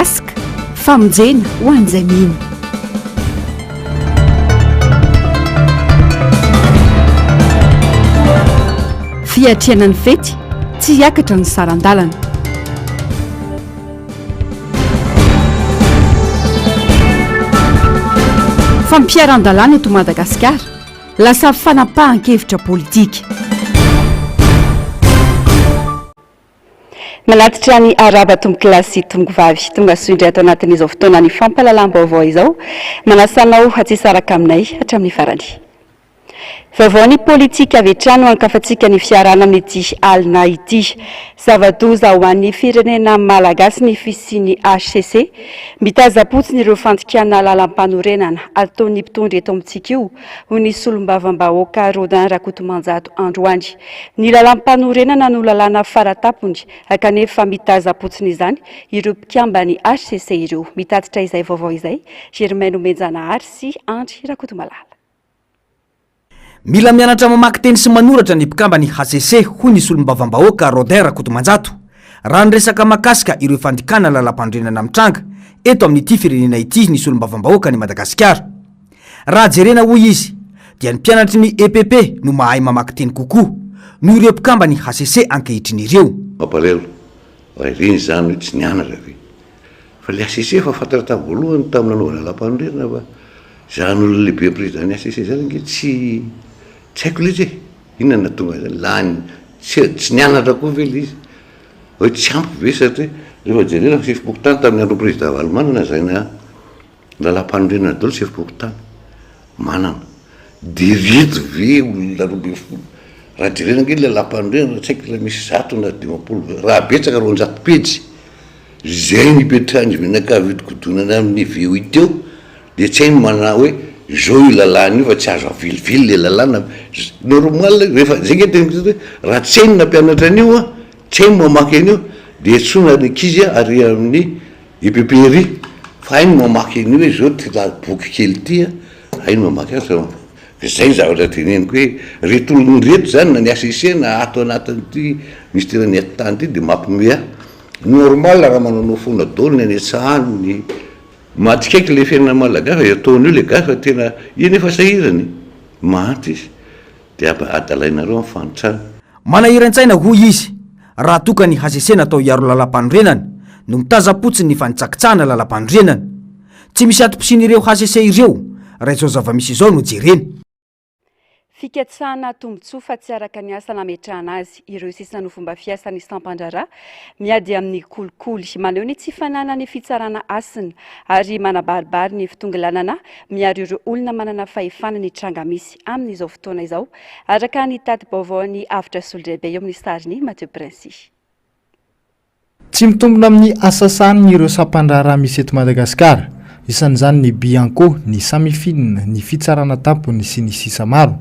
Paska, famonjena ho an'izay mino. Fiatrehana ny fety, tsy hiakatra ny saran-dalana. Fampiharan-dalàna eto Madagasikara, lasa fanapahan-kevitra politika. Manatitra ny arahaba tompokolahy sy tompokovavy. Tonga soa indray ato anatin'izao fotoanan'ny fampahalalam-baovao izao. Manasa anao tsy hisaraka aminay hatramin'ny farany. Vaovao ny politika avy hatrany no ankafantsika ny fiarahana amin'ity alina ity. Zava-doza ho an'ny firenena malagasy ny fisian'ny hcc. Mitazam-potsiny ireo fandikana lalampanorenana ataon'ny mpitondra eto amintsika io, hoy ny solombavambahoaka Rodin Rakotomanjato androany. Ny lalampanorenana no lalàna faratapony kanefa mitazam-potsiny izany ireo mpikamban'ny hcc ireo. Mitatitra izay vaovao izay Germain Nomenjanahary sy Andry Rakotomalala. Mila mianatra mamaky teny sy manoratra ny mpikamban'ny hcc, hoy ny solombavambahoaka Rodin Rakotomanjato, raha niresaka mahakasika ireo fandikana lalampanorenana mitranga eto amin'ity firenena ity ny solombavambahoakan'i Madagasikara. Raha jerena hoy izy, dia ny mpianatry ny EPP no mahay mamaky teny kokoa noho ireo mpikamban'ny hcc ankehitriny ireo. Mampalahelo raha ireny izany hoe tsy nianatra ve? Fa le HCC efa fantatra tamin'ny voalohany tamin'ny nanaovana lalam-panorenana fa izany olona lehibe président ny HCC izany ange tsy tsy haiko letsy e! Inona no nahatonga an'izany? Lany tsy tsy nianatra koa ve le izy? Hoe tsy ampy ve satria rehefa jerena ny sefom-pokontany tamin'ny andron'ny président Ravalomanana izay na Lalampanorenana daholo chef pokontany manana de reto ve olona 12 raha jerena ange ny lalampanorenana tsy haiko raha misy 100 na 50 raha betsaka 200 pejy zay nipetrahan'izy mianakavy hodikodonana amin'ny V8 eo de tsy hainy manana hoe zao io lalàna io fa tsy azo avilivily le lalàna normal rehefa zay nge teniko hoe raha tsy hainy nampianatra an'io an tsy hainy mamaky an'io de antsoina ny ankizy ary amin'ny EPP ery fa hainy mamaky an'io hoe zao ty la boky kely ty a, hainy mamaky azy fa zay ny zavatra teneniko hoe reto olona reto zany na ny HCC na ato anatin'ity minisiteran'ny atitany ity de mampime ahy, normal raha manaonao foana daholo ny any an-tsaha any ny mahatsikaiky le fiainana malagasy fa ataony eo le gasy fa tena io nefa sahirana e, mahantra izy. Dia adalainareo amin'ny fahantrana. Manahiran-tsaina hoy izy raha toa ka ny hcc natao hiaro lalampanorenana no mitazam-potsiny ny fanitsakitsahana lalampanorenana. Tsy misy antom-pisian'ireo hcc ireo raha izao zava-misy izao no jerena. Fikatsahana tombontsoa fa tsy araka ny asa nametrahana azy ireo sisa no fomba fiasan'ny sampan-draharaha miady amin'ny kolikoly. Maneho ny tsy fananan'ny fitsarana hasina ary manabaribary ny fitongilanana miaro ireo olona manana fahefana ny tranga misy amin'izao fotoana izao, araka ny tati-baovaon'i Avotra Solondraibe eo amin'ny sarin'i Mathieu Princy. Tsy mitombina amin'ny asa sahaniny ireo sampandraharaha misy eto Madagasikara. Isan'izany ny Bianco, ny Samifin, ny Fitsarana tampony sy ny sisa maro.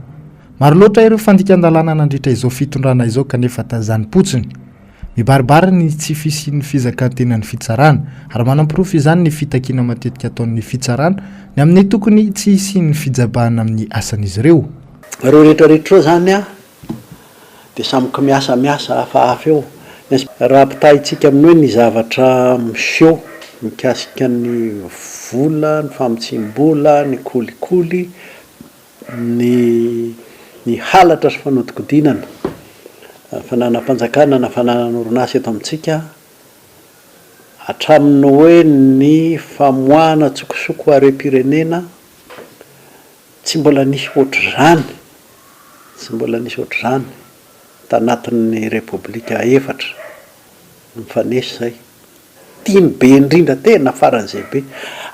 Maro loatra ireo fandikan-dalàna nandritra izao fitondrana izao kanefa tazanim-potsiny. Mibaribary ny tsy fisian'ny fizakan-tenan'ny fitsarana, ary manamporofo izany ny fitakiana matetika ataon'ny fitsarana ny amin'ny tokony tsy hisian'ny fijabahana amin'ny asan'izy ireo. Ireo rehetra rehetra ireo izany dia samy miasa miasa hafahafa eo. Raha ampitahaintsika amin'ny hoe ny zavatra miseho mikasika ny vola, ny famotsiam-bola, ny kolikoly, Ny ny halatra sy fanodikodinana fananam-panjakana na fananan'orinasa eto amintsika, hatramin'ny hoe ny famoahana an-tsokosoko harem-pirenena, tsy mbola nisy ohatr'izany, tsy mbola nisy ohatr'izany tanatin'ny Repoblika efatra nifanesy izay. Tiany be indrindra, tena faran'izay be.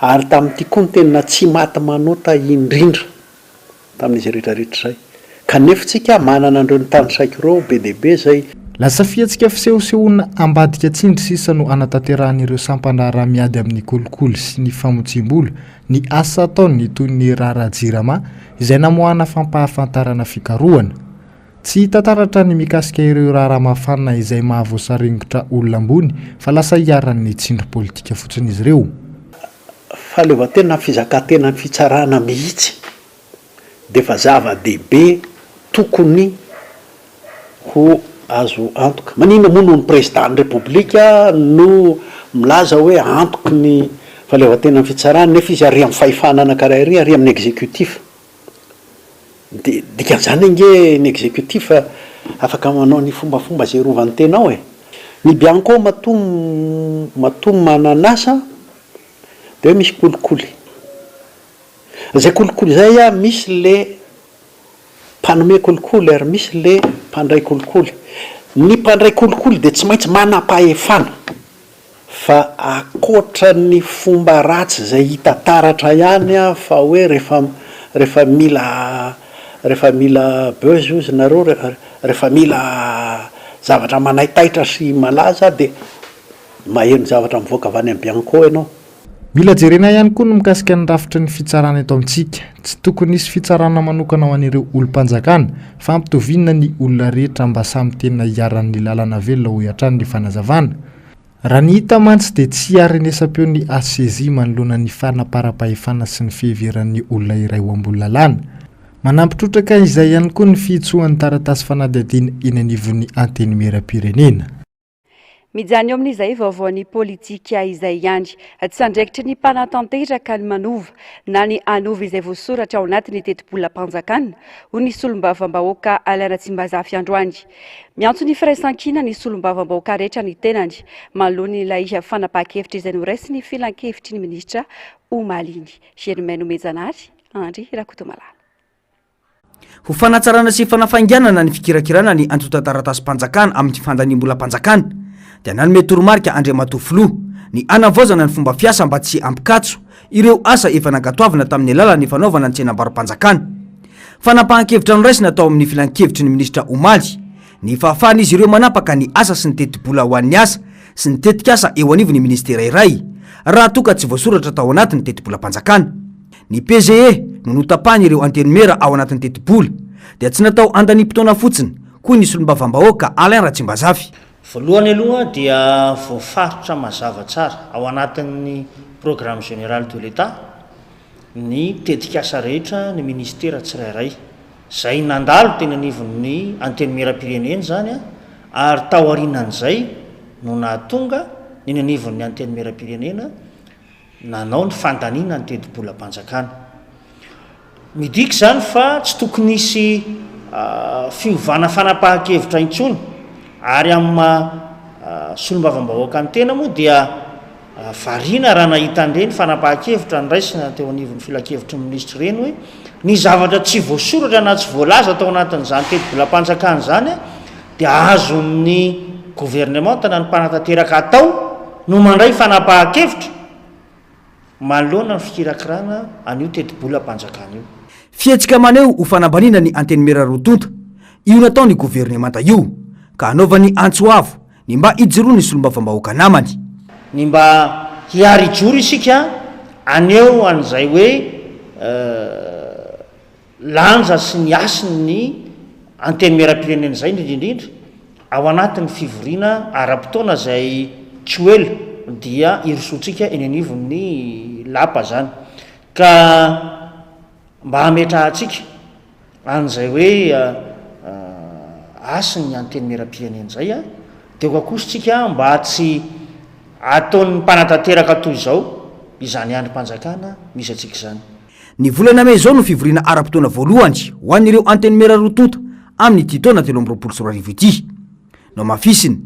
Ary tamin'ity koa no tena tsy maty manota indrindra tamin'izy rehetra rehetra izay. Kanefa tsika manana an'ireo notanisaiko ireo be dia be izay. Lasa fihetsika fisehosehoana ambadika tsindry sisa no anatanterahan'ireo sampan-draharaha miady amin'ny kolikoly sy ny famotsiam-bola ny asa ataony toy ny raharaha Jirama izay namoahana fampahafantarana fikarohana. Tsy hita taratra ny mikasika ireo raharaha mafana izay mahavoasaringotra olona ambony fa lasa iharan'ny tsindry politika fotsiny izy ireo. Fahaleovantena na fizakan-tenan'ny fitsarana mihitsy dia efa zava-dehibe tokony ho. Azo antoka. Maninona moa no ny Président-n'ny Repoblika no milaza hoe antoky ny fahaleovantenan'ny fitsarana nefa izy ary amin'ny fahefana anankiray ary, ary amin'ny exécutif. Dia dikan'izany ange ny exécutif afaka manao ny fombafomba izay irovan'ny tena ao e. Ny Bianco matoa matoa manan'asa dia hoe misy kolikoly. Izay kolikoly izay an, misy le mpanome kolikoly ary misy le mpandray kolikoly. Ny mpandray kolikoly dia tsy maintsy manam-pahefana. Fa ankoatra ny fomba ratsy izay hita taratra ihany an, fa hoe rehefa rehefa mila rehefa mila buzz ozy nareo, rehefa mila zavatra manaitaitra sy malaza dia maheno zavatra mivoaka avy any amin'ny Bianco ianao. Mila jerena ihany koa ny mikasika ny rafitry ny fitsarana eto amintsika. Tsy tokony hisy fitsarana manokana ho an'ireo olom-panjakana fa ampitoviana ny olona rehetra mba samy tena iharan'ny lalana velona hoy hatrany ny fanazavana. Raha ny hita mantsy dia tsy harenesam-peo ny HCJ manoloana ny fanaparam-pahefana sy ny fiheveran'ny olona iray ho ambony lalàna. Manampy trotraka izay ihany koa ny fihitsohan'ny taratasy fanadihadiana eny anivon'ny Antenimierampirenena. Mijanona eo amin'izay vaovaon'ny politika izay ihany. Tsy andraikitry ny mpanatanteraka ny manova na ny hanova izay voasoratra ao anatin'ny tetibolam-panjakana, hoy ny solombavambahoaka Alain Ratsimbazafy androany. Miantso ny firaisankina ny solombavambahoaka rehetra ny tenany manoloana ilay fanapahan-kevitra izay noraisin'ny filankevitry ny minisitra omaly iny. Germain Nomejanahary, Andry Rakotomalala. Ho fanatsarana sy fanafainganana ny fikirakirana ny antontan-taratasim-panjakana amin'ny fandaniam-bolam-panjakana dia nanome toromarika Andriamatoa Filoha ny hanavaozana ny fomba fiasa mba tsy hampikatso ireo asa efa nankatoavina tamin'ny alalan'ny fanaovana ny tsenambaro-panjakana. Fanapahan-kevitra noraisina tao amin'ny filankevitry ny minisitra omaly ny fahafahan'izy ireo manapaka ny asa sy ny tetibola ho an'ny asa sy ny tetikasa eo anivon'ny minisitera iray raha toa ka tsy voasoratra tao anatin'ny tetibolam-panjakana. Ny PGE no notapahan'ireo antenimiera ao anatin'ny tetibola dia tsy natao handaniam-potoana fotsiny, hoy ny solombavambahoaka Alain Ratsimbazafy. Voalohany aloha dia voafaritra mazava tsara ao anatin'ny Programme général de l'Etat ny tetikasa rehetra ny minisitera tsirairay izay nandalo teny anivon'ny Antenimierampirenena izany ary taorianan'izay no nahatonga ny eny anivon'ny Antenimierampirenena nanao ny fandaniana ny tetibolam-panjakana. Midika izany fa tsy tokony hisy fiovana fanapahan-kevitra intsony ary amin'ny maha solombavambahoaka ny tena moa dia variana raha nahita an'ireny fanapahan-kevitra noraisina teo anivon'ny filankevitry ny minisitra ireny hoe ny zavatra tsy voasoratra na tsy voalaza tao anatin'izany tetibolam-panjakana izany dia azon'ny governemanta na ny mpanatanteraka atao no mandray fanapahan-kevitra manoloana ny fikirakirana an'io tetibolam-panjakana io. Fihetsika maneho ho fanambaniana ny Antenimiera roa tonta io nataon'ny governemanta io, ka hanaovany antso avo ny mba hijoroan'ny solombavambahoaka namany. Ny mba hiary-hijoro isika haneho an'izay hoe lanja sy ny hasin'ny Antenimierampirenena izay indrindra indrindra ao anatin'ny fivoriana ara-potoana izay tsy ho ela dia hirosoantsika eny anivon'ny lapa izany ka mba hametrahantsika an'izay hoe hasin'ny Antenimierampirenena izay dia aoka kosa isika mba tsy ataon'ny mpanatanteraka toy izao izany andrim-panjakana misy antsika izany. Ny volana mey izao no fivoriana ara-potoana voalohany ho an'ireo Antenimiera roa tonta amin'ity taona 2023 ity. Nohamafisiny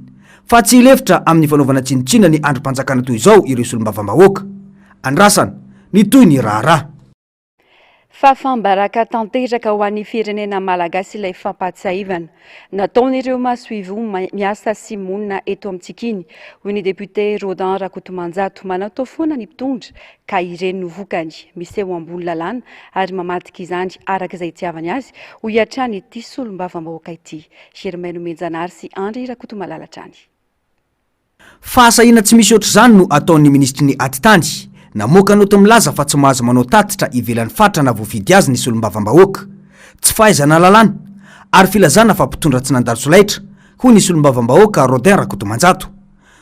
fa tsy hilefitra amin'ny fanaovana tsinontsinona ny andrim-panjakana toy izao ireo solombavambahoaka. Andrasana ny tohin'ny raharaha. Fahafaham-baraka tanteraka ho an'ny firenena malagasy ilay fampahatsiahivana nataon'ireo masoivoho miasa sy monina eto amintsika iny, hoy ny député Rodin Rakotomanjato. Manaotao foana ny mpitondra ka ireny no vokany, miseho ambony lalàna ary mamadika izany araka izay itiavany azy, hoy hatrany ity solombavambahoaka ity. Germain Nomenjanahary sy Andry Rakotomalala hatrany. Fahasahiana tsy misy ohatr'izany no ataon'ny minisitry ny Atitany. Namoaka naoty milaza fa tsy mahazo manao tatitra ivelan'ny faritra na voafidy azy ny solombavambahoaka. Tsy fahaizana lalàna, ary filazana fa mpitondra tsy nandalo solaitra, hoy ny solombavambahoaka Rodin Rakotomanjato.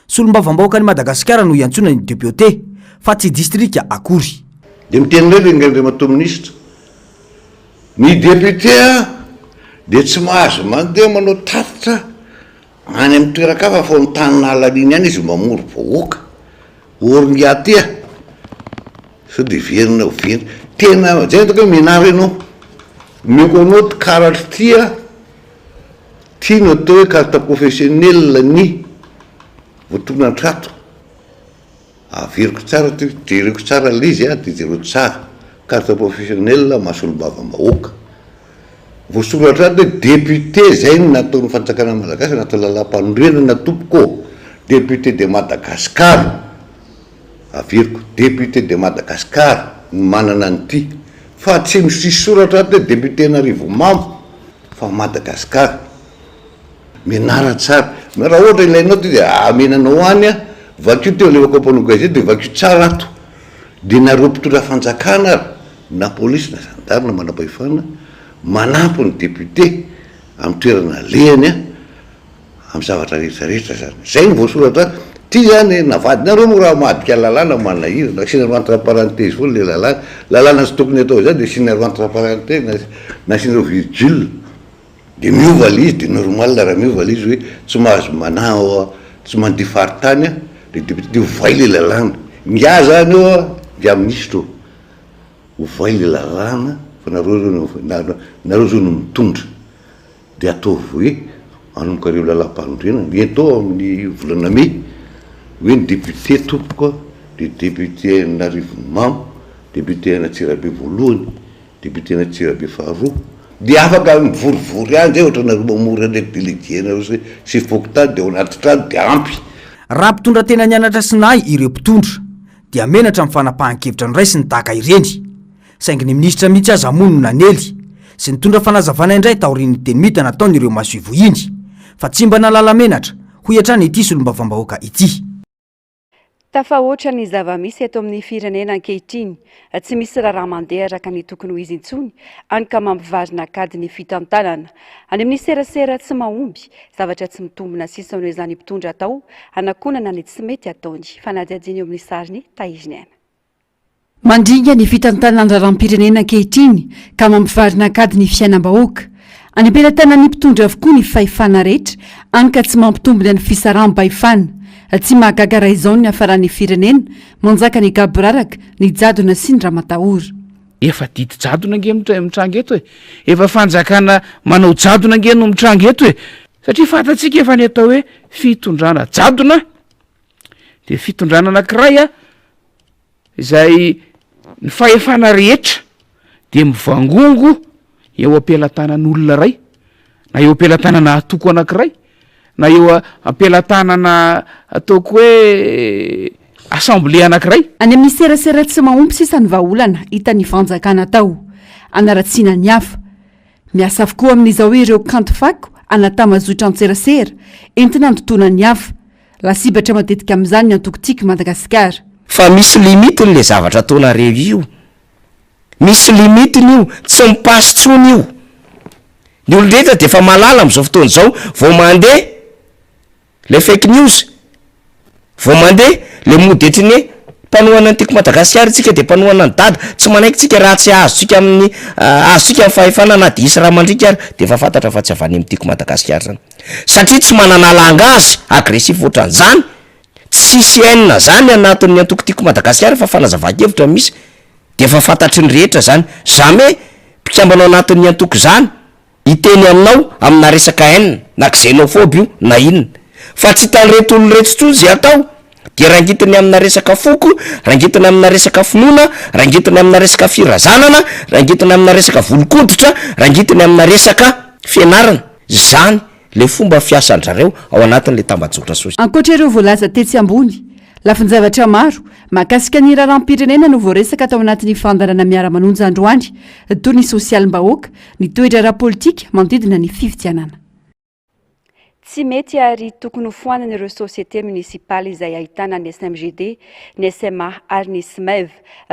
Solombavambahoakan'i Madagasikara no iantsoana ny depiote, fa tsy distrika akory. Dia miteny indray ve Andriamatoa Minisitra, ny député dia tsy mahazo mandeha manao tatitra. Any amin'ny toeran-kafa fa ao amin'ny tany nahalaliany ihany izy mamory vahoaka. Or ny aty a! Sao dia heverina ho very. Tena zay ataoko hoe mianara ianao. Omeko anao ty karatra ty a, ty no atao hoe carte professionnelle ny voatonona ato. Averiko tsara ty, jereko tsara le izy a, de jereo tsara. Carte professionnelle maha solombavambahoaka. Voasoratra ato hoe député zay no nataon'ny fanjakana malagasy anaty lalampanorenana tompoko ô! Député de Madagascar, averiko, député de Madagascar no manana an'ity fa tsy misy soratra ato hoe député an'Arivonimamo fa Madagascar. Mianara tsara. Raha ohatra ilainao ty dia amena anao any an, vakio teo alefako mpanao gazety dia vakio tsara ato. Dia nareo mpitondra fanjakana ary na polisy na zandary na manampahefana manampy ny député amin'ny toerana alehany an, amin'ny zavatra rehetra rehetra zany. Zay no voasoratra ato. Ty zany e, na vadinareo moa raha hamadika lalàna manahirana, asianareo entre parenthèse foana le lalàna. Lalàna tsy tokony atao izany dia asianareo entre parenthèse na asianareo virgule. Dia miova le izy, dia normal raha miova le izy hoe tsy mahazo manao, tsy mandeha faritany an, le député, dia ovay le lalàna. Ingahy zany eo an, ingahy minisitra ô, ovay le lalàna fa nareo zao no, nareo zao no mitondra, dia ataovy hoe manomboka ireo lalàmpanorenana, ento amin'ny volana mey, hoe ny député tompoko an, dia député an'Arivonimamo, député an'Antsirabe voalohany, Député an'Antsirabe faharoa dia afaka mivorivory any zay ohatra nareo mamory an'ireto délégué nareo sy chef fokontany dia ao anaty trano dia ampy. Raha mpitondra tena nianatra sy nahay ireo mpitondra dia menatra amin'ny fanapahan-kevitra noraisiny tahaka ireny. Saingy ny minisitra mihitsy aza moa no nanely sy nitondra fanazavana indray taorian'ny teny mita nataon'ireo masoivoho iny fa tsy mba nahalala menatra, hoy hatrany ity solombavambahoaka ity. Tafahoatra ny zava-misy eto amin'ny firenena ankehitriny. Tsy misy raharaha mandeha araka ny tokony ho izy intsony, hany ka mampivarina an-kady ny fitantanana. Any amin'ny serasera tsy mahomby, zavatra tsy mitombina sisa no ezahan'ny mpitondra atao hanakonana ny tsy mety ataony. Fanadihadiana eo amin'ny sarin'i Tahiriniaina. Mandringa ny fitantanana ny raharaham-pirenena ankehitriny ka mampivarina an-kady ny fiainam-bahoaka. Any am-pelatanan'ny mpitondra avokoa ny fahefana rehetra, hany ka tsy mampitombina ny fisaraham-pahefana. Tsy mahagaga raha izao no niafaran'ny firenena, manjaka ny gaboraraka, ny jadona sy ny ramatahora. Efa didy jadona ange mitranga eto e! Efa fanjakana manao jadona ange no mitranga eto e! Satria fantatsika efa ny atao hoe fitondrana jadona dia fitondrana anankiray a! Izay ny fahefana rehetra dia mivangongo eo am-pelatanan'olona iray, na eo am-pelatanana antoko anankiray, na eo am-pelatanana ataoko hoe assemblée anankiray. Any amin'ny serasera tsy mahomby sisa ny vahaolana hitan'ny fanjakana atao, hanaratsiana ny hafa. Miasa avokoa amin'izao ireo kanto fako ana-tamazotran-tserasera entina handotoana ny hafa. Lasibatra matetika amin'izany ny antoko Tiako Madagasikara. Fa misy limite-ny le zavatra ataonareo io, misy limite-ny io, tsy mi-passe tsony io, ny olon-drehetra de efa mahalala am'zao fotoana zao, vao mandeha le fake news, vao mandeha le mody ethnie, mpanohana ny Tiako Madagasikara isika de mpanohana an'i Dada, tsy manaiky tsika raha tsy azontsika amin'ny azontsika ny fahefana na de hisy raha mandriaka ary de efa fantatra fa tsy avy any amin'ny Tiako Madagasikara zany. Satria tsy manana langage agressif ohatran'izany, tsisy haine zany anatin'ny antoko Tiako Madagasikara fa fanazavan-kevitra no misy, de efa fantatry ny rehetra zany, jamais mpikambana ao anatin'ny antoko zany hiteny aminao amina resaka haine na xenophobe io na inona, fa tsy hitan'ireto olona ireto intsony ze atao, de rangitiny amina resaka foko, rangitiny amina resaka finoana, rangitiny amina resaka firazanana, rangitiny amina resaka volon-koditra, rangitiny amina resaka fianarana. Izany le fomba fiasan-drareo ao anatin'le tambajotra sosialy. Ankoatra ireo voalaza tetsy ambony, lafin-javatra maro mahakasika ny raharaham-pirenena no voaresaka tao anatin'ny fandaharana Miara-manonja androany, toy ny sosialim-bahoaka, ny toe-draharaha politika manodidina ny fifidianana. Tsy mety ary tokony ho foanana ireo société municipale izay ahitana ny SMGD, ny SMA ary ny SMEV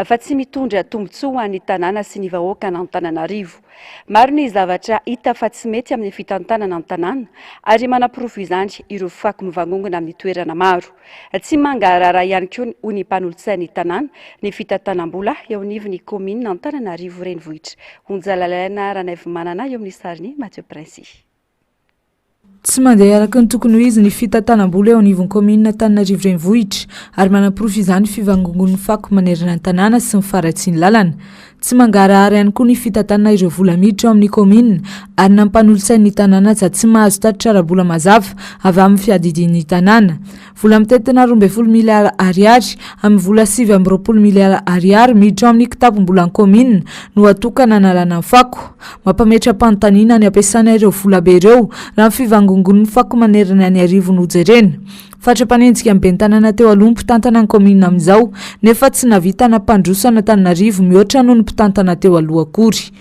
fa tsy mitondra tombontsoa ho an'ny tanàna sy ny vahoakan'Antananarivo. Maro ny zavatra hita fa tsy mety amin'ny fitantanana ny tanàna ary manaporofo izany ireo fako mivangongona amin'ny toerana maro. Tsy mangarahara ihany koa hoy ny mpanolotsain'ny tanàna ny fitantanam-bola eo anivon'ny kaominina Antananarivo Renivohitra. Onja Lalaina Ranaivomanana eo amin'ny sarin'i Mathieu Princy. Tsy mandeha araka ny tokony ho izy ny fitantanam-bola eo anivon'ny kaominina Antananarivo Renivohitra ary manaporofo izany ny fivangongoan'ny fako manerana ny tanàna sy ny faharatsian'ny lalana. Tsy mangarahara ihany koa ny fitantanana ireo vola miditra ao amin'ny kaominina ary na mpanolotsain'ny tanàna aza tsy mahazo tatitra ara-bola mazava avy amin'ny fiadidian'ny tanàna. Vola mitentina 12 miliara ariary amin'ny vola 29 miliara ariary miditra ao amin'ny kitapom-bolan'ny kaominina no atokana hanalana ny fako. Mampametra-panontaniana ny ampiasana ireo volabe ireo raha ny fivangongoan'ny fako manerana an'Iarivo no jerena. Fatra-panenjika ny ben'ny tanàna teo aloha ny mpitantana ny kaominina amin'izao nefa tsy nahavita nampandroso an'Antananarivo mihoatra noho ny mpitantana teo aloha akory.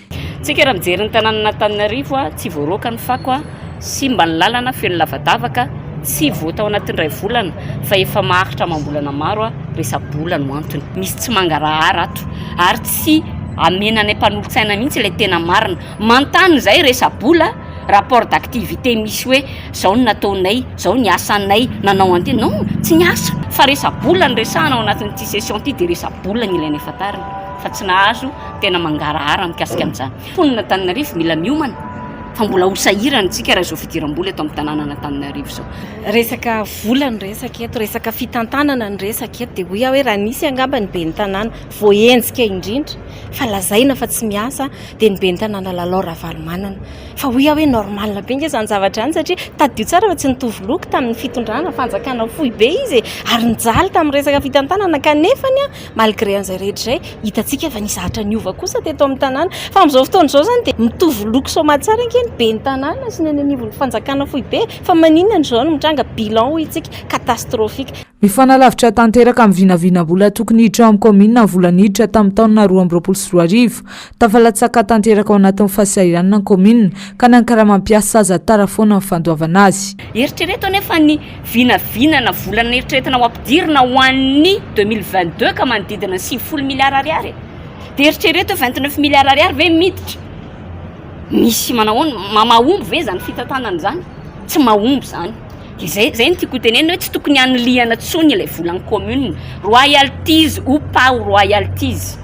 Tsika raha mijery ny tanànan'Antananarivo, tsy voaroaka ny fako, simba ny lalana, feno lavadavaka, tsy vao tao anatin'ny iray volana fa efa maharitra amam-bolana maro, resa-bola no antony. Misy tsy mangarahara ato ary tsy amena anay mpanolotsaina mihitsy ilay tena marina. Manontany izay resa-bola, rapport d'activité misy hoe zao no nataonay, zao ny asanay, nanao an'ity, non, tsy niasa fa resa-bola no resahana ao anatin'ity session ity dia resa-bola no ilainay fantarina fa tsy nahazo tena mangarahara mikasika an'izany. Mponina Antananarivo mila miomana fa mbola ho sahirana isika raha izao fidiram-bola eto amin'ny tanànan'Antananarivo izao. Resaka vola no resaka eto, resaka fitantanana no resaka eto, dia hoy aho hoe raha nisy angamba ny ben'ny tanàna voahenjika indrindra fa lazaina fa tsy miasa dia ny ben'ny tanàna Lalao Ravalomanana. Fa hoy aho hoe normal be nge izany zavatra izany satria tadidio tsara fa tsy nitovy loko tamin'ny fitondrana fanjakana foibe izy e, ary nijaly tamin'ny resaka fitantanana kanefany an, malgré an'izay rehetra izay, hitantsika fa nisy zavatra niova kosa teto amin'ny tanàna. Fa amin'izao fotoana izao izany dia mitovy loko soamatsara ange ny ben'ny tanàna sy ny any anivon'ny fanjakana foibe fa maninona no izao no mitranga, bilan hoy isika, catastrophique. Mifanalavitra tanteraka amin'ny vinavinam-bola tokony hiditra ao amin'ny kaominina ny vola niditra tamin'ny taona 2022. Tafalatsaka tanteraka ao anatin'ny fahasahiranana ny kaominina ka na ny karama mpiasa aza tara foana ny fandoavana azy. Eritrereto anefa ny vinavinana vola neritreretina ho ampidirina ho an'ny 2022 ka manodidina ny 90 miliara ariary e! Dia eritrereto hoe 29 miliara ariary ve miditra? Misy manahoana? Mahomby ve izany fitantanana izany? Tsy mahomby izany. Izay izay no tiako hotenenina hoe tsy tokony hanilihana intsony ilay volan'ny commune. Royalties ou pas royalties.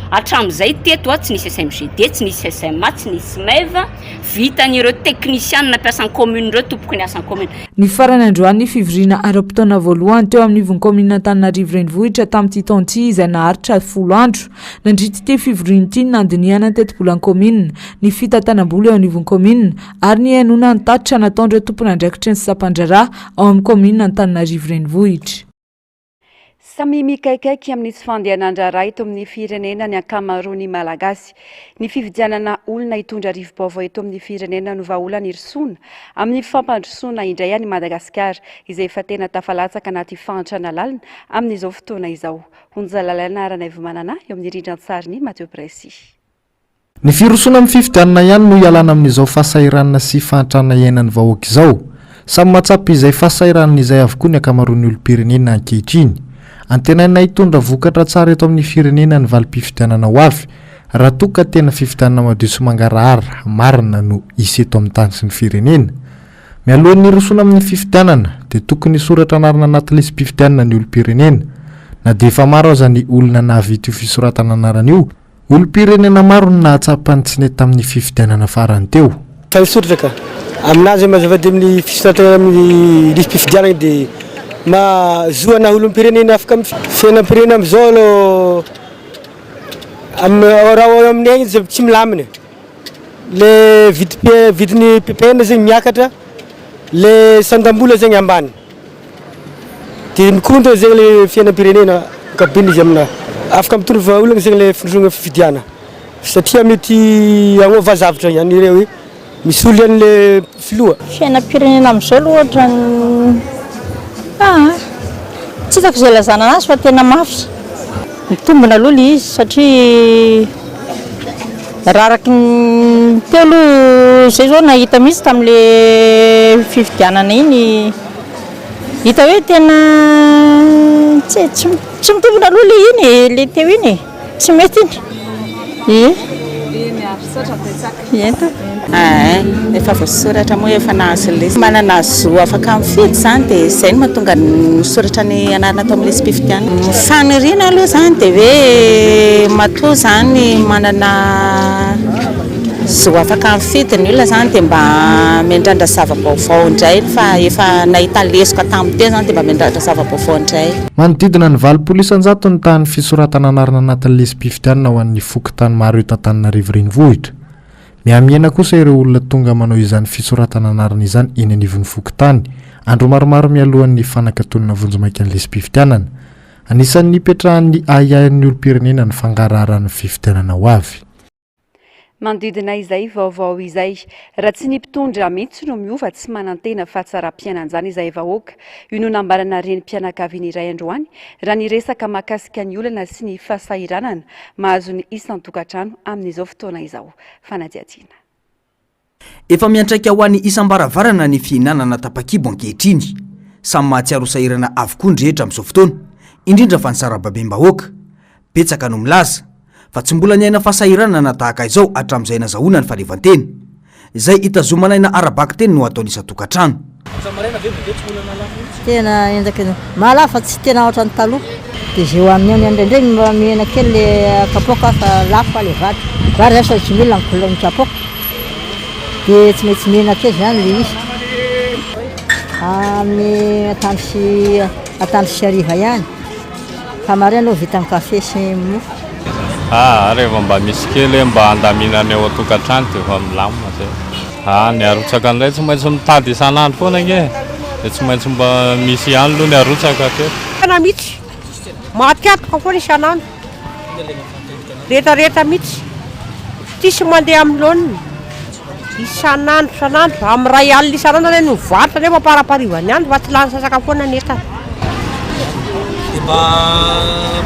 Hatramin'izay teto tsy nisy SMGD, tsy nisy SMA, tsy nisy MEV, vitan'ireo teknisianina mpiasan'ny commune ireo tompoko ny asan'ny commune. Nifarana androany ny fivoriana ara-potoana voalohany teo amin'ny ivon'ny kaominina Antananarivo Renivohitra tamin'ity taona ity izay naharitra folo andro. Nandritra ity fivoriana ity ny nandinihana ny tetibolan'ny kaominina, ny fitantanam-bola eo anivon'ny kaominina ary nihainoana ny tatitra nataon'ireo tompon'andraikitry ny sampan-draharaha ao amin'ny kaominina Antananarivo Renivohitra. Samy mikaikaiky amin'ny tsy fandehanan-draharaha eto amin'ny firenena ny ankamaroan'ny Malagasy. Ny fividianana olona hitondra rivo-baovao eto amin'ny firenena no vahaolana hirosoana amin'ny fampandrosoana indray an'i Madagasikara izay efa tena tafalatsaka anaty fahantrana lalina amin'izao fotoana izao. Honjalalaina Ranaivomanana eo amin'ny rindran-tsarin'i Mathieu Bressy. Ny firosoana amin'ny fifidianana ihany no hialana amin'izao fahasahiranana sy fahantrana iainan'ny vahoaka izao. Samy mahatsapa izay fahasahiranana izay avokoa ny ankamaroan'ny olom-pirenena ankehitriny. Antenaina hitondra vokatra tsara eto amin'ny firenena ny valim-pifidianana ho avy, raha toa ka tena fifidianana madio sy mangarahara marina no hisy eto amin'ny tany sy ny firenena. Mialohan'ny hirosoana amin'ny fifidianana dia tokony hisoratra anarana anaty lisi-pifidianana ny olom-pirenena. Na dia efa maro aza ny olona nahavita io fisoratana anarana io, Olom-pirenena maro no nahatsapa ny tsy nety tamin'ny fifidianana farany teo. Fa misoratra ka. Aminazy zay mazava de amin'ny fisoratana amin'ny lisi-pifidianana de maha zo ana olom-pirenena afaka mifidy. Fiainam-pirenena amizao aloha am- raha ao aminay agny izy tsy milamina. Le vidim-pi- vidin'ny ppn zegny miakatra, le sandam-bola zegny ambany. Dia mikorontana zegny le fiainam-pirenena ankapobeny izy aminahy. Afaka mitondra vahaolana zegny le findroana fifidiana satria mety hagnova zavatra ihany ireo hoe misolo an'le filoha. Fiainam-pirenena amin'izao aloha ohatran'ny aa tsy hitako izay ilazana anazy fa tena mafy. Mitombina aloha ilay izy satria raha araka ny teo aloha izay izao nahita mihitsy tamin'ilay fifidianana iny hita hoe tena tsy tsy tsy mitombina aloha ilay iny e, ilay teo iny e, tsy mety iny. Ie. Ento. Aa, efa voasoratra moa efa nahazo lesy. Manana zo afaka mifidy izany dia izay no mahatonga ny misoratra ny anarana ato amin'ny lisi-pifidianana. Ny faniriana aloha izany dia hoe matoa izany manana Zo afaka mifidy ny olona izany dia mba miandrandra zava-baovao indray fa efa nahita lesoka tamin'ny teo izany dia mba miandrandra zava-baovao indray. Manodidina ny 80% ny tahan'ny fisoratana anarana anatin'ny lisi-pifidianana ho an'ny fokontany maro eto Antananarivo Renivohitra. Mihamihena kosa ireo olona tonga manao izany fisoratana anarana izany eny anivon'ny fokontany, andro maromaro mialohan'ny fanakatonana vonjimaika ny lisi-pifidianana. Anisan'ny nipetrahan'ny ahiahin'ny olom-pirenena ny fangaraharan'ny fifidianana ho avy. Manodidina izay vaovao izay, raha tsy ny mpitondra mihitsy no miova tsy manantena fahatsaram-piainan'izany izahay vahoaka. Io no nambarana renim-pianakaviana iray androany raha niresaka mahakasika ny olana sy ny fahasahiranana mahazo ny isan-tokantrano amin'izao fotoana izao. Fanadihadiana. Efa miantraika ho an'ny isam-baravarana ny fihinanana tapa-kibo ankehitriny. Samy mahatsiaro ho sahirana avokoa ny rehetra amin'izao fotoana, indrindra fa ny sarababem-bahoaka. Betsaka no milaza, fa tsy mbola niaina fahasahiranana tahaka izao hatramin'izay nazahoana ny fahaleovantena. Izay hitazomana aina ara-bakiteny no ataony isan-tokantrano. Tena endaka io. Mahalafo fa tsy tena ohatran'ny taloha. Dia izay ho an'ny any indraindray mba mihena kely le kapoaka fa lafo fa le vary. Vary zany sao tsy mila ny kapoaka. Dia tsy maintsy mihena kely zany le izy. Amin'ny atoandro sy atoandro sy hariva ihany. Fa maraina aloha vita ny kafe sy ny mofo. Ah, rehefa mba misy kely hoe mba handaminana eo an-tokantrano dia efa milamina zay. Ah, ny arotsaka indray tsy maintsy mitady isan'andro foana ange e. Dia tsy maintsy mba misy ihany aloha ny arotsaka hatreto. Tena mihitsy, maty antoka foana isan'andro, retraretra mihitsy, tsisy mandeha amin'ny laoniny, isan'andro isan'andro, amin'ny iray alina isan'andro anie no mivarotra nefa amparaparivan'ny andro fa tsy lany sasaka foana ny entana. Dia mba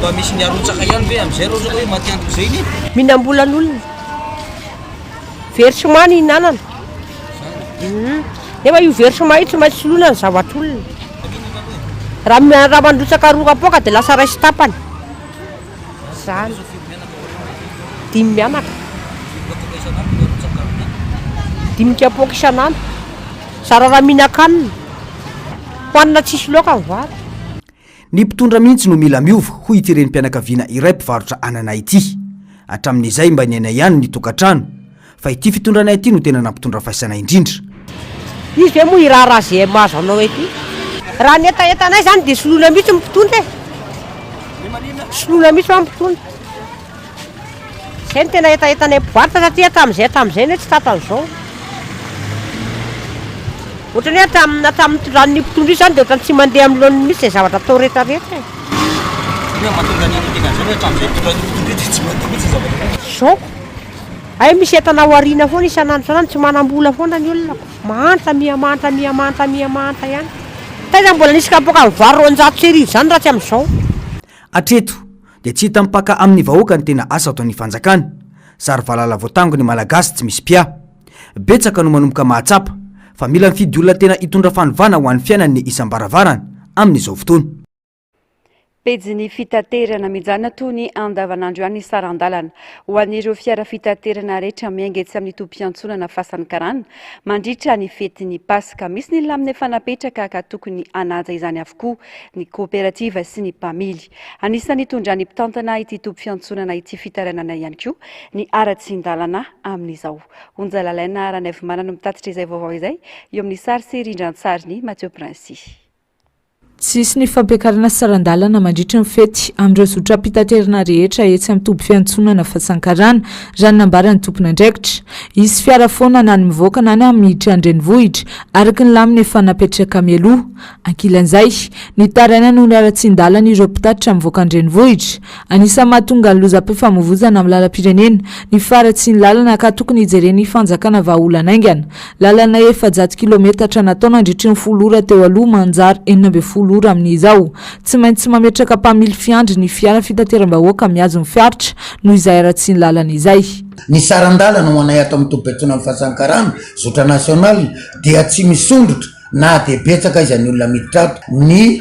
mba misy ny arotsaka ihany ve amin'izay raha ohatra ka hoe maty antoka izay iny e? Mihinam-bolan'olona. Versement ny ihinanana. Nefa io versement io tsy maintsy soloina ny zavatr'olona. Raha raha mandrotsaka roa kapoaka dia lasa iray sy tapany. Zany. Dimy mianaka. Dimy kapoaka isan'andro. Zara raha mihinan-kanina. Hohanina tsisy laoka ny vary. Ny mpitondra mihitsy no mila miova, hoy ity renim-pianakaviana iray mpivarotra anana ity. Hatramin'izay mba niaina ihany ny tokantrano, fa ity fitondrana ity no tena nampitondra faisana indrindra. Izy ve moa hiraharaha ze mahazo anao ety? Raha ny hetahetanay zany dia soloina mihitsy ny mpitondra e! Soloina mihitsy hoa ny mpitondra. Zay no tena hetahetanay mpivarotra satria hatramin'izay hatramin'izay anie tsy tratran'izao. Ohatran'ny hoe hatramin'ny hatramin'ny nitondran'ny mpitondra io zany dia ohatran'ny tsy mandeha amin'ny laoniny mihitsy izay zavatra atao rehetra rehetra e. Inona no mahatonga ny miteny an'izany hoe hatramin'izay nitondran'ny mpitondra io dia tsy mandeha mihitsy ny zavatra rehetra? Zao ko, hay misy entana ho ariana foana isan'andro isan'andro, tsy manam-bola foana ny olona ko. Mahantra miha mahantra miha mahantra miha mahantra ihany. Taiza mbola nisy kapoaka vary 1200 izany raha tsy amin'izao. Hatreto dia tsy hita mipaka amin'ny vahoaka ny tena asa ataon'ny fanjakana. Zary valala voatango ny Malagasy tsy misy mpiahy. Betsaka no manomboka mahatsapa fa mila mifidy olona tena hitondra fanovana ho an'ny fiainany ny isam-baravarana amin'izao fotoana. Pejin'ny fitaterana, mijanona toy ny andavanandro ihany ny saran-dalana ho an'ireo fiara fitaterana rehetra miainga etsy amin'ny tobim-piantsonana Fasan'ny Karana mandritra ny fetin'ny Paska. Misy ny lamina efa napetraka ka tokony hanaja izany avokoa ny kaoperativa sy ny mpamily. Anisan'ny nitondran'ny mpitantana ity toby fiantsonana ity fitarainana ihany koa ny haratsian-dalana amin'izao. Onja Lalaina Ranaivomanana no mitatitra izay vaovao izay eo amin'ny sary sy rindran-tsarin'i Mathieu Princy. Tsy hisy ny fampiakarana saran-dalana mandritra ny fety amin'ireo zotram-pitaterana rehetra etsy amin'ny toby fiantsonana Fasankarana, raha ny nambaran'ny tompon'andraikitra. Hisy fiara foana na ny mivoaka na ny miditra an-drenivohitra, araka ny lamina efa napetraka mialoha. Ankilan'izay, nitaraina noho ny haratsian-dalana ireo mpitatitra mivoaka an-drenivohitra. Anisan'ny mahatonga ny lozam-pifamoivozana amin'ny lalam-pirenena ny faharatsian'ny lalana ka tokony hijeren'ny fanjakana vahaolana haingana. Lalana 400 kilometatra natao nandritry ny folo ora teo aloha manjary 16 ora amin'izao. Tsy maintsy mametraka mpamily fiandry ny fiara fitateram-bahoaka mihazo ny faritra noho izay haratsian'ny lalana izay. Ny saran-dalana ho anay ato amin'ny tobim-piantsonan'ny Fasankarana, zotra national, dia tsy misondrotra Na dia betsaka aiza ny olona miditra ato, ny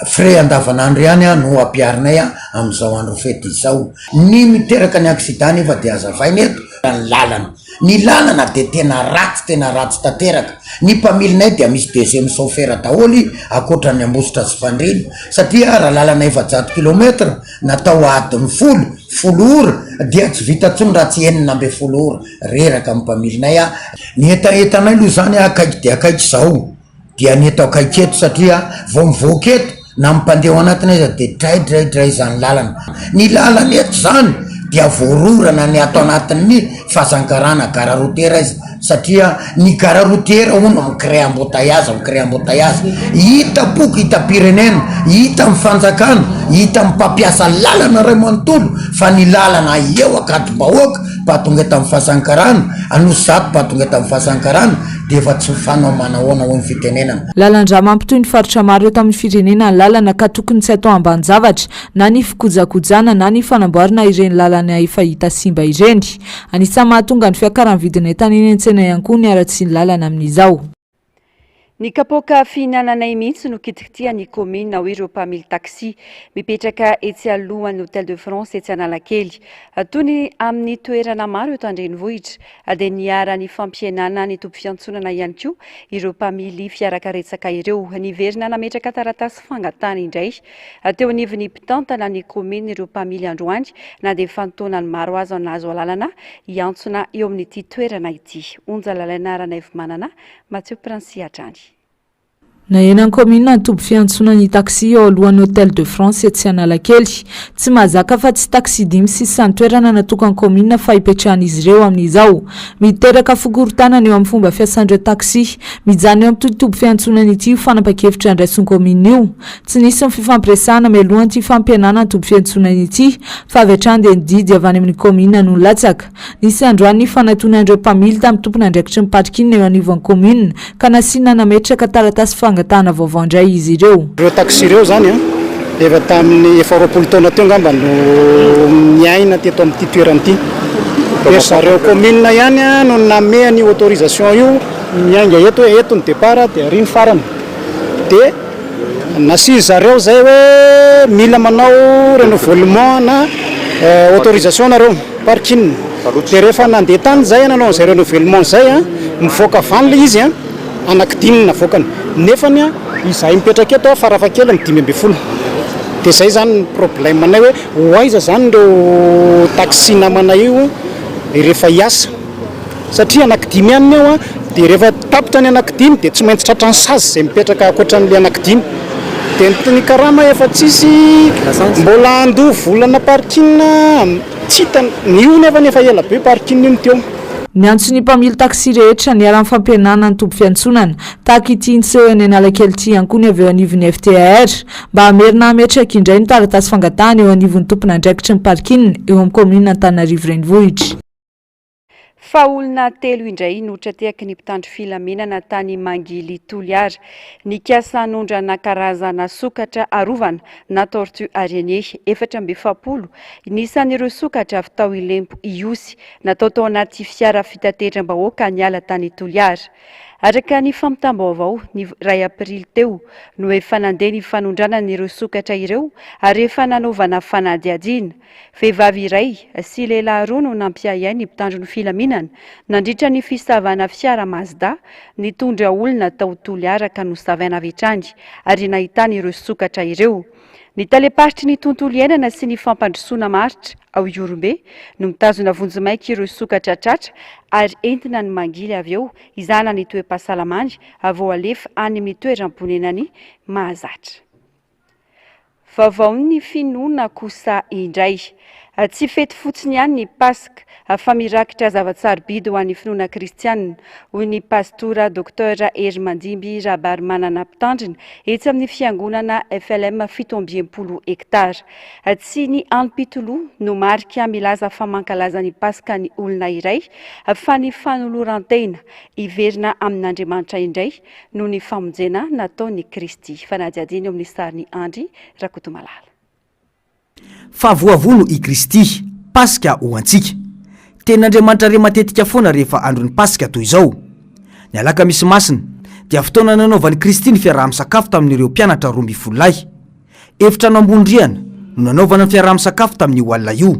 frais andavanandro ihany no ampiharinay amin'izao andro fety izao. Ny miteraka ny accident nefa dia hazavaina eto. Ny lalana. Ny lalana dia tena ratsy tena ratsy tanteraka. Ny mpamilinay dia misy deuxième chauffeur daholo ankoatra ny Ambositra sy Fandriana satria raha lalana 400 kilomètre natao adiny folo, folo ora, dia tsy vita intsony raha tsy 16 ora. Reraka ny mpamilinay a. Ny hetahetanay aloha izany akaiky dia akaiky izao. dia ny eto akaiky eto satria vao mivoaka eto na ny mpandeha ao anatiny aza dia draidray izany lalana. Ny lalana eto izany dia voarorana ny ato anatin'ny Fazankarana gara routière izy satria ny gara routière hono mi-crée embouteillage, mi-crée embouteillage. Hitam-poko, hitam-pirenena, hitan'ny fanjakana, hitan'ny mpampiasa lalana iray manontolo fa ny lalana eo Ankadimbahoaka mpahatonga eto amin'ny Fazankarana, Anosizato mpahatonga eto amin'ny Fazankarana, dia efa tsy mifanao manahoana hoy ny fitenenana. Lalan-drà mampitohy ny faritra maro eto amin'ny firenena ny lalana ka tokony tsy atao ambanin-javatra na ny fikojakojana na ny fanamboarana ireny lalana efa hita simba ireny. Anisan'ny mahatonga ny fiakaran'ny vidin'entana eny an-tsena ihany koa ny haratsian'ny lalana amin'izao. Ny kapoaka fihinananay mihitsy no kitikitihan'ny kaominina hoy ireo mpamily taxi mipetraka etsy alohan'ny Hotel de France etsy Analakely. Toy ny amin'ny toerana maro eto an-drenivohitra dia niharan'ny fampihenana ny toby fiantsonana ihany koa ireo mpamily fiarakaretsaka ireo. Niverina nametraka taratasy fangatahana indray teo anivon'ny mpitantana ny kaominina ireo mpamily androany na dia efa an-taonany maro aza nahazo alalana hiantsona eo amin'ity toerana ity. Onja Lalaina Ranaivomanana, Mathieu Princy hatrany. Nahenan'ny kaominina ny toby fiantsonan'ny taxi eo alohan'ny Hotel de France etsy Analakely. Tsy mahazaka afa-tsy taxi dimy sisa ny toerana natokan'ny kaominina fa ipetrahan'izy ireo amin'izao. Miteraka fikorontanana eo amin'ny fomba fiasan'ireo taxi. Mijanona eo amin'ity toby fiantsonana ity io fanapan-kevitra andraisin'ny kaominina io. Tsy nisy ny fifampiresahana mialohan'ity fampihenana ny toby fiantsonana ity fa avy hatrany dia ny didy avy any amin'ny kaominina no nilatsaka. Nisy androany ny fanatonan'ireo mpamily tamin'ny tompon'andraikitry ny parking eo anivon'ny commune ka nasiana nametraka taratasy fangatahana vaovao indray izy ireo. Ireo taxi ireo izany an, efa tamin'ny efa 20 taona teo angamba no niaina teto amin'ity toerana ity. Dia ry zareo commune ihany no nanome an'io autorisation io miainga eto hoe eto ny départ dia ary ny farany. Dia nasian-dry zareo izay hoe mila manao renouvellement na autorisation nareo. Parking. Dia rehefa nandeha tany izahay nanao an'izay renouvellement izay an, mivoaka avy any ilay izy an, anaky dimy ny navoakany. Nefany an, izahay mipetraka eto an, farafahakeliny 15. Dia izay izany ny problème nay hoe ho aiza izany ireo taxi namanay io rehefa hiasa. Satria anaky dimy ihany ny ao an, dia rehefa tapitra ny anaky dimy dia tsy maintsy tratran'ny sazy izay mipetraka ankoatran'ilay anaky dimy. Dia ny karama efa tsisy, mbola handoa volana parking tsy hita, ny io nefa efa ela be parking io no teo. Niantso ny mpamily taxi rehetra niharan'ny fampihenana ny toby fiantsonana, tahaka ity niseho eny Analakely ity ihany koa ny avy eo anivon'ny FTAR, mba hamerina hametraka indray ny taratasy fangatahana eo anivon'ny tompon'andraikitry ny parking eo amin'ny kaominina Antananarivo Renivohitra. Fa olona telo indray no tra-tehaky ny mpitandro filaminana tany Mangily Toliara. Nikasa hanondrana karazana sokatra arovana na tortue araignée 44 ny isan'ireo sokatra avy tao Ilempo Ihosy natao tao anaty fiara fitateram-bahoaka niala tany Toliara. Araka ny fampitam-baovao, ny iray aprily teo no efa nandeha ny fanondranana ireo sokatra ireo ary efa nanaovana fanadihadiana. Vehivavy iray sy lehilahy roa no nampiahiahy ny mpitandro ny filaminana nandritra ny fisavana fiara Mazda nitondra olona tao Toliara ka nosavaina avy hatrany ary nahitana ireo sokatra ireo. Ny talem-paritry ny tontolo iainana sy ny fampandrosoana maharitra ao Ihorombe no mitazona vonjimaika ireo sokatra tratra ary entina any Mangily avy eo hizahana ny toe-pahasalamany vao alefa any amin'ny toeram-ponenany mahazatra. Vaovaon'ny finoana kosa indray. Tsy fety fotsiny ihany ny Paska, fa mirakitra zava-tsarobidy ho an'ny finoana kristianina, hoy ny Pastora Docteur Herimandimby Rabarimanana Mpitandrina etsy amin'ny fiangonana FLM 67 hektara. Tsy ny anim-pitoloha no marika milaza fa mankalaza ny Paska ny olona iray, fa ny fanoloran-tena hiverina amin'Andriamanitra indray noho ny famonjena nataon'i Kristy. Fanadihadiana eo amin'ny sarin'i Andry Rakotomalala. Fa voavono i Kristy, Paska ho antsika. Tenin'Andriamanitra re matetika foana rehefa andron'ny Paska toy izao. Ny Alakamisy Masina dia fotoana nanaovan'i Kristy ny fiaraha-misakafo tamin'ireo mpianatra 12 lahy. Efitrano ambony rihana no nanaovana ny fiaraha-misakafo tamin'io alina io.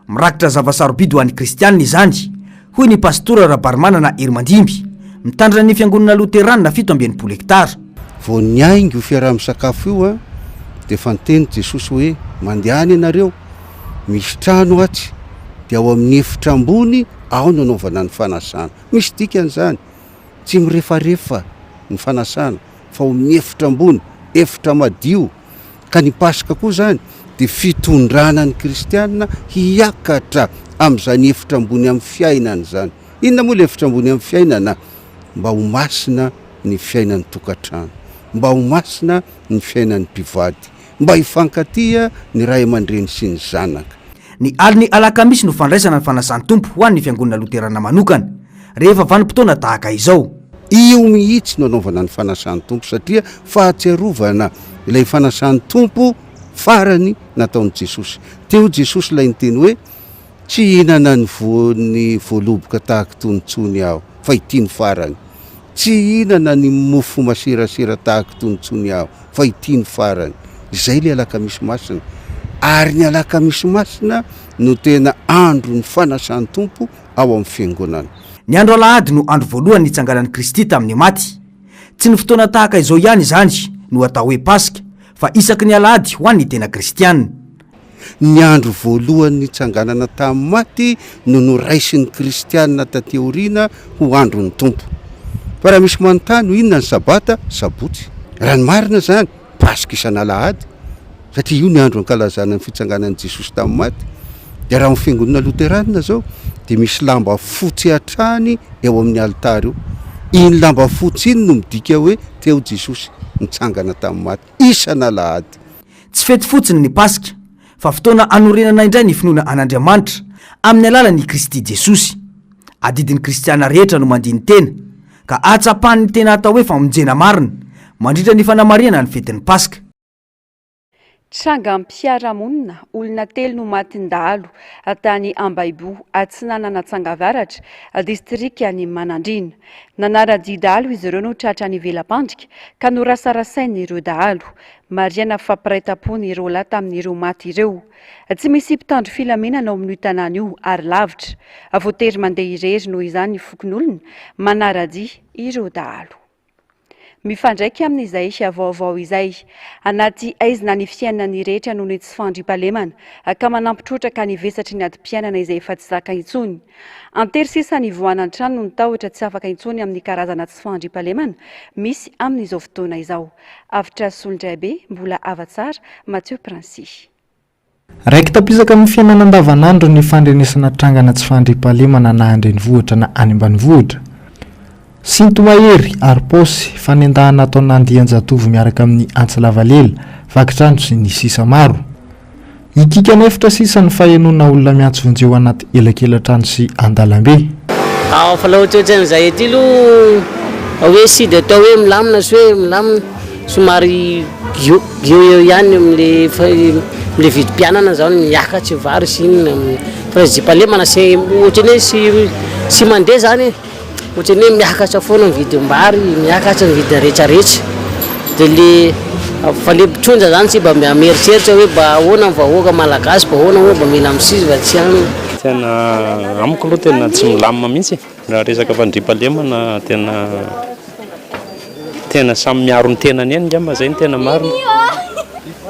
Mirakitra zava-sarobidy ho an'ny kristianina izany, hoy ny Pastora Rabarimanana Herimandimby, mitandrina ny fiangonana loteranina 67 hektara. Vao niainga io fiaraha-misakafo io dia efa niteny Jesosy hoe, Mandehana ianareo, misy trano atsy, dia ao amin'ny efitra ambony ao no anaovana ny fanasana. Misy dikany izany, tsy mirefarefa ny fanasana fa ao amin'ny efitra ambony, efitra madio. Ka ny Paska koa izany dia fitondrana ny kristiana hiakatra amin'izany efitra ambony amin'ny fiainana izany. Inona moa ilay efitra ambony amin'ny fiainana? Mba ho masina ny fiainan'ny tokantrano, mba ho masina ny fiainan'ny mpivady, mba hifankatia ny ray aman-dreny sy ny zanaka. Ny alin'ny alakamisy no fandraisana ny fanasan'ny Tompo ho an'ny Fiangonana Loterana manokana, rehefa vanim-potoana tahaka izao. Io mihitsy no anaovana ny fanasan'ny Tompo satria fahatsiarovana ilay fanasan'ny Tompo farany nataon'i Jesosy. Teo Jesosy ilay niteny hoe, Tsy hihinana ny voan'ny voaloboka tahaka itony intsony aho, fa ity no farany. Tsy hihinana ny mofo masirasira tahaka itony intsony aho, fa ity no farany. Izay ilay Alakamisy Masina. Ary ny Alakamisy Masina no tena andron'ny fanasan'ny Tompo ao amin'ny Fiangonana. Ny andro alahady no andro voalohany nitsanganan'i Kristy tamin'ny maty. Tsy ny fotoana tahaka izao ihany izany no atao hoe Paska, fa isaky ny alahady ho an'ny tena kristiana. Ny andro voalohany nitsanganana tamin'ny maty no noraisin'ny kristiana taty aoriana ho andron'ny Tompo. Fa raha misy manontany hoe inona ny sabata, sabotsy. Raha ny marina izany, Paska isan'alahady, satria io ny andro ankalazana ny fitsanganan'i Jesosy tamin'ny maty. Dia raha amin'ny fiangonana loterana izao, dia misy lamba fotsy hatrany eo amin'ny alitara eo. Iny lamba fotsy iny no midika hoe teo Jesosy nitsangana tamin'ny maty, isan'alahady. Tsy fety fotsiny ny Paska, fa fotoana hanorenana indray ny finoana an'Andriamanitra amin'ny alalan'i Kristy Jesosy. Adidin'ny kristiana rehetra no mandini-tena, ka ahatsapany ny tena atao hoe famonjena marina, mandritra ny fanamarihana ny fetin'ny Paska. Trangam-piarahamonina, olona telo no matin-dahalo tany Ambaiboho Atsinanana Tsangavaratra, distrikan'i Manandriana. Nanara-dia dahalo izy ireo no tratra nivelam-pandrika ka norasarasain'ireo dahalo. Marihana fa mpiray tampo ny roa lahy tamin'ireo maty ireo. Tsy misy mpitandro filaminana ao amin'io tanàna io ary lavitra. Voatery mandeha irery noho izany ny fokonolona manara-dia ireo dahalo. Mifandraika amin'izay vaovao izay. Anaty haizina ny fiainan'ny rehetra noho ny tsy fandriampahalemana ka manampy trotraka ny vesatry ny adim-piainana izay efa tsy zaka intsony. Antery sisa ny vohana an-trano noho ny tahotra tsy afaka intsony amin'ny karazana tsy fandriampahalemana misy amin'izao fotoana izao. Avotra Solondraibe, Mbola Havatsara, Mathieu Princi. Raiki-tampisaka amin'ny fiainana andavanandro ny fandrenesana trangana tsy fandriampahalemana na an-drenivohitra na any ambanivohitra. Sinto-mahery ary paosy, fanendahana ataona andian-jatovo miaraka amin'ny antsy lava lela, vaky trano sy ny sisa maro. Hikikana efitra sisa ny fahenoana olona miantso vonjeo anaty elakela-trano sy an-dalambe. Ao fa la ohatrohatran'izay aty aloha hoe sy de atao hoe milamina sy hoe milamina, somary eo eo eo ihany amle amle vidim-piainana zany miakatra vary sy inona, fa raha zipalemana sy ohatran'ny hoe sy sy mandeha zany e. Ohatran'ny hoe miakatra foana ny vidim-bary, miakatra ny vidin'ny retraretra. Dia le fa le mpitondra zany tsy mba mieritreritra hoe mba ahoana ny vahoaka malagasy, mba ahoana moa mba mila misizy fa tsy any. Tena amiko aloha tena tsy milamina mihitsy e, raha resaka fandriampahalemana tena tena samy miaro ny tenany ihany angamba zay no tena marina.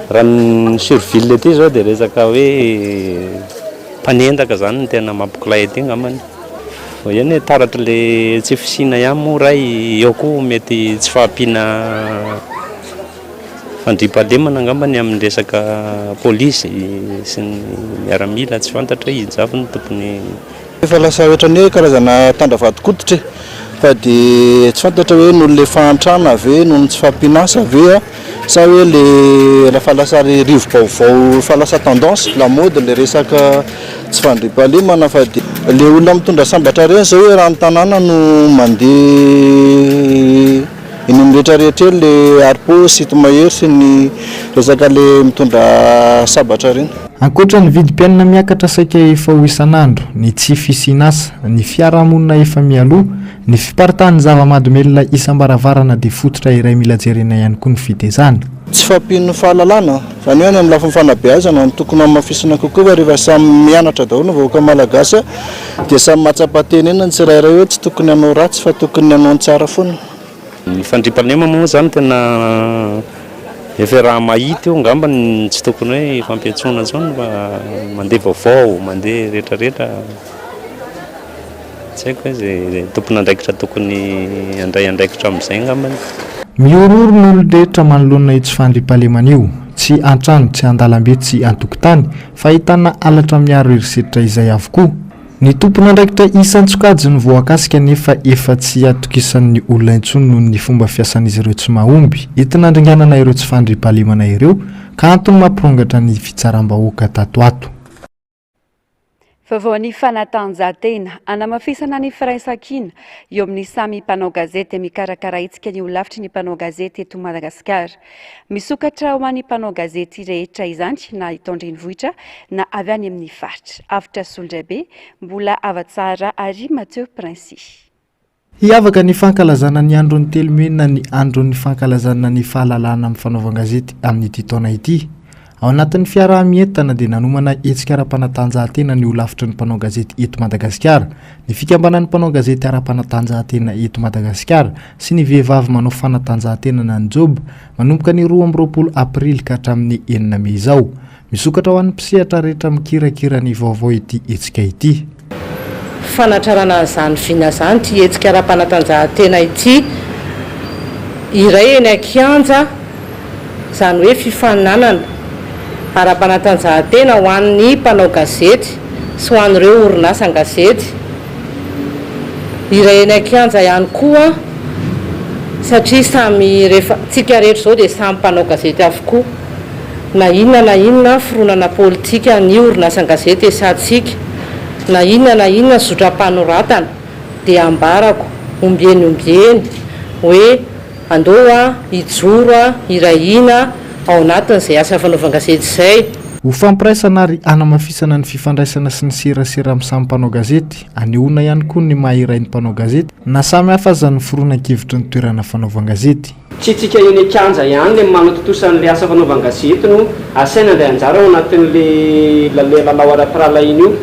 Raha ny sur ville aty zao dia resaka hoe mpanendaka zany no tena mampikolay aty angambany. Eny e, taratry le tsy fisiana ihany moa ray, eo koa mety tsy fahampiana fandriampahalemana angamba ny amin'ny resaka polisy sy ny miaramila, tsy fantatra hoe iza avy no tokony. Efa lasa ohatran'ny hoe karazana tandra vadin-koditra e, fa dia tsy fantatra hoe noho ilay fahantrana ve, noho ny tsy fahampiana asa ve a, sa hoe le efa lasa rivo-baovao efa lasa tendance, lamaody ilay resaka Tsy fandriampahalemana fa dia le olona mitondra sambatra ireny zao hoe raha ny tanàna no mandeha eny amin'ny rehetra rehetra eny le arpo sy mahery sy ny resaka le mitondra sabatra ireny. Ankoatra ny vidim-piainana miakatra saika efa ho isan'andro, ny tsy fisian'asa, ny fiarahamonina efa mialoha, ny fiparitahan'ny zava-mahadomelina isam-baravarana dia fototra iray mila jerena ihany koa ny fitezana. Tsy fahampian'ny fahalalana, izany hoe any amin'ny lafiny fanabeazana no tokony hamafisina kokoa fa rehefa samy mianatra daholo ny vahoaka malagasy dia samy mahatsapa tena eny ny tsirairay hoe tsy tokony hanao ratsy fa tokony hanao ny tsara foana. Ny fandriampahalemana moa izany tena efa raha mahita io angamba ny tsy tokony hoe hifampiantsoana intsony fa mandeha vaovao, mandeha rehetrarehetra, tsy haiko hoe izay tompon'andraikitra tokony handray andraikitra amin'izay angambany. Mihorohoro ny olon-drehetra manoloana io tsy fandriampahalemana io, tsy an-trano, tsy an-dalambe, tsy an-tokotany, fa ahitana halatra miaro herisetra izay avokoa. Ny tompon'andraikitra isan-tsokajiny voakasika anefa efa tsy atokisan'ny olona intsony noho ny fomba fiasan'izy ireo tsy mahomby entina handringanana ireo tsy fandriampahalemana ireo ka antony mampirongatra ny fitsaram-bahoaka tato ato. Vaovaon'ny fanatanjahantena, hanamafisana ny firaisankina eo amin'ny samy mpanao gazety mikarakara hetsika ny holafitry ny mpanao gazety eto Madagasikara. Misokatra ho an'ny mpanao gazety rehetra izany na eto an-drenivohitra na avy any amin'ny faritra. Avotra Solondraibe, Mbola Havatsara ary Mathieu Princy. Hiavaka ny fankalazana ny andron'ny telo mey na ny andron'ny fankalazana ny fahalalahana amin'ny fanaovan-gazety amin'ity taona ity. Ao anatin'ny fiaraha-mientana dia nanomana hetsika ara-panatanjahantena ny holafitry ny mpanao gazety eto Madagasikara, ny fikambanan'ny mpanao gazety ara-panatanjahantena eto Madagasikara sy ny vehivavy manao fanatanjahantena na ny Job, manomboka ny 22 aprily ka hatramin'ny enina mey izao. Misokatra ho an'ny mpisehatra rehetra mikirakira ny vaovao ity hetsika ity. Fanatrarana an'izany vina izany ity hetsika ara-panatanjahantena ity, iray eny an-kianja, izany hoe fifaninanana ara-panatanjahantena ho an'ny mpanao gazety sy ho an'ireo orinasan-gazety, iray eny an-kianja ihany koa satria samy rehefa, tsika rehetra izao dia samy mpanao gazety avokoa, na inona na inona fironana politika ny orinasan-gazety esantsika, na inona na inona zotram-panoratana dia ambarako ombieny ombieny hoe andao a hijoro a hiray hina ao anatin'izay asa fanaovan-gazety izay. Ho fampiraisana ary hanamafisana ny fifandraisana sy ny serasera amin'ny samy mpanao gazety, anehoana ihany koa ny maha iray ny mpanao gazety na samy hafa aza ny fironan-kevitry ny toerana fanaovan-gazety. Tsy tsika eny an-kianja ihany le manatontosa an'le asa fanaovan-gazety no asaina handray anjara ao anatin'le lalao ara-pirahalahiana io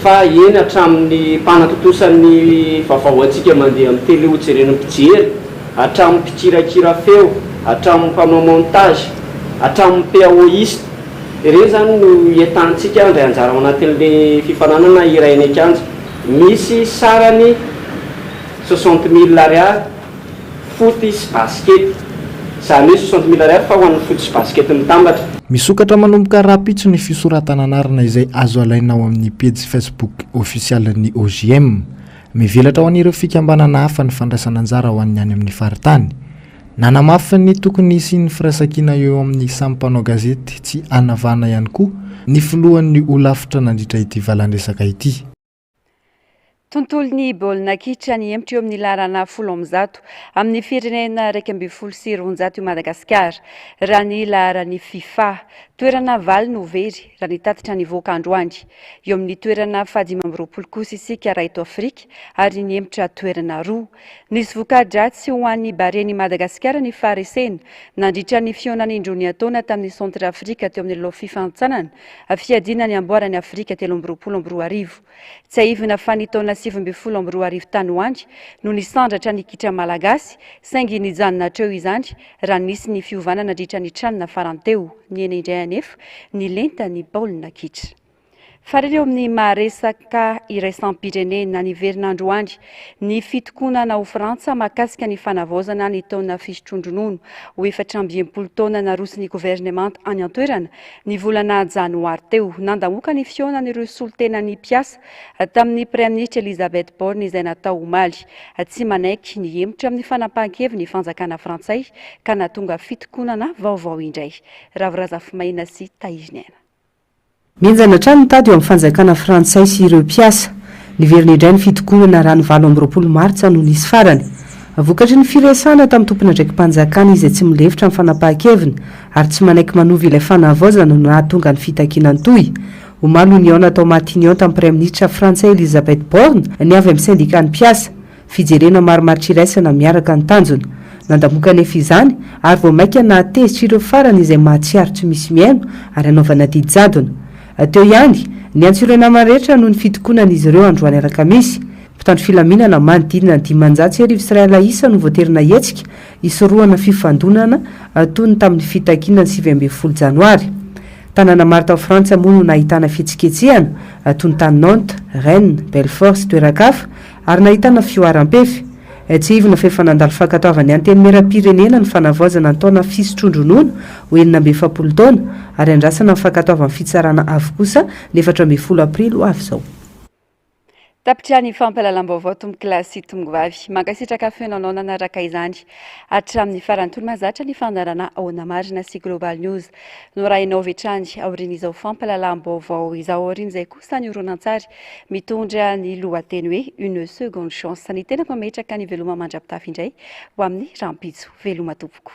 fa eny hatramin'ny mpanatontosa ny vaovao antsika mandeha amin'ny tele ho jeren'ny mpijery, hatramin'ny mpikirakira feo, hatramin'ny mpanao montage, hatramin'ny PAOiste. Ireny izany no hientantsika handray anjara ao anatin'le fifaninanana iray eny an-kianja. Misy sarany 60 mille ariary. Foot sy basket. Izany hoe 60 mille ariary fa ho an'ny foot sy basket mitambatra. Misokatra manomboka rahampitso ny fisoratana anarana izay azo alaina ao amin'ny pejy Facebook ofisialin'ny OJM. Mivelatra ho an'ireo fikambanana hafa ny fandraisana anjara ho an'ny any amin'ny faritany. Nanamafy ny tokony hisian'ny firaisankina eo amin'ny samy mpanao gazety tsy hanavahana ihany koa ny filohan'ny holafitra nandritra ity valandresaka ity. Tontolon'ny baolina kitra nihemotra eo amin'ny laharana 110 amin'ny firenena 211 i Madagasikara, raha ny laharan'ny Fifa. Toerana valo no very, raha ny tatitra nivoaka androany. Eo amin'ny toerana faha-25 kosa isika raha eto Afrika, ary nihemotra toerana roa. Nisy voka-dratsy ho an'ny Barean'i Madagasikara ny faharesena nandritra ny fihaonana indroa niantaona tamin'i Centrafrique teo amin'ny lalao fifanintsanana fiadiana ny amboaran'i Afrika 2023. Tsiahivina fa ny taona 2019 tany ho any no nisandratra ny kitra malagasy, saingy nijanona hatreo izany raha nisy ny fiovana nandritra ny tranona farany teo. Nihena indray anefa ny lentan'ny baolina kitra. Farany eo amin'ny maha resaka iraisam-pirenena, niverina androany ny fitokonana ao Frantsa mahakasika ny fanavaozana ny taona fisotroan-dronono ho 64 taona naroson'ny governemanta any an-toerana Ny volana janoary teo, nandamoka ny fihaonan'ireo solontenan'ny mpiasa tamin'ny Praiminisitra Elisabeth Borne izay natao omaly. Tsy manaiky ny hihemotra amin'ny fanapahan-keviny ny fanjakana frantsay ka nahatonga fitokonana vaovao indray. Ravo Razafimaina sy Tahiriniaina. Mihenjana hatrany ny tady eo amin'ny fanjakana frantsay sy ireo mpiasa. Niverina indray ny fitokonana raha ny 28 martsa no nisy farany. Vokatry ny firesahana tamin'ny tompon'andraiki-panjakana izay tsy milefitra amin'ny fanapahan-keviny ary tsy manaiky manova ilay fanavaozana no nahatonga ny fitakiana nitohy. Omaly no nihaona tao Matignon tamin'ny Praiminisitra frantsay Elisabeth Borne ny avy amin'ny sendikan'ny mpiasa. Fijerena marimaritra iraisana miaraka ny tanjona. Nandamoka anefa izany ary vao mainka nahatezitra ireo farany izay mahatsiaro tsy misy mihaino ary anaovana didy jadona. Teo ihany, niantso ireo namany rehetra noho ny fitokonan'izy ireo androany alakamisy. Mpitandro filaminana manodidina ny 1500 sy iray isa no voatery nahetsika hisorohana fifandonana toy ny tamin'ny fitakiana ny 19 janoary. Tanàna maro tao Frantsa moa no nahitana fihetsiketsehana toy ny tany Nantes, Rennes, Belfort sy toeran-kafa ary nahitana fihoaram-pefy. Tsiahivina fa efa nandalo fankatoavan'ny Antenimierampirenena ny fanavaozana ny taona fisotroan-dronono ho 46 taona ary andrasana ny fankatoavan'ny fitsarana avo kosa ny 14 aprily ho avy izao. Tapitra ny fampahalalam-baovao tompokolahy sy tompovavy. Mankasitraka feno anao nanaraka izany hatramin'ny farany. Toy ny mahazatra ny fandaharana Ahoana Marina sy Global News no arahinao avy hatrany aorian'izao fampahalalam-baovao izao. Aorian'izay kosa ny horonantsary mitondra ny lohateny hoe Une seconde chance. Ny tenako mametraka ny veloma mandra-pitafy indray ho amin'ny rahampitso. Veloma tompoko.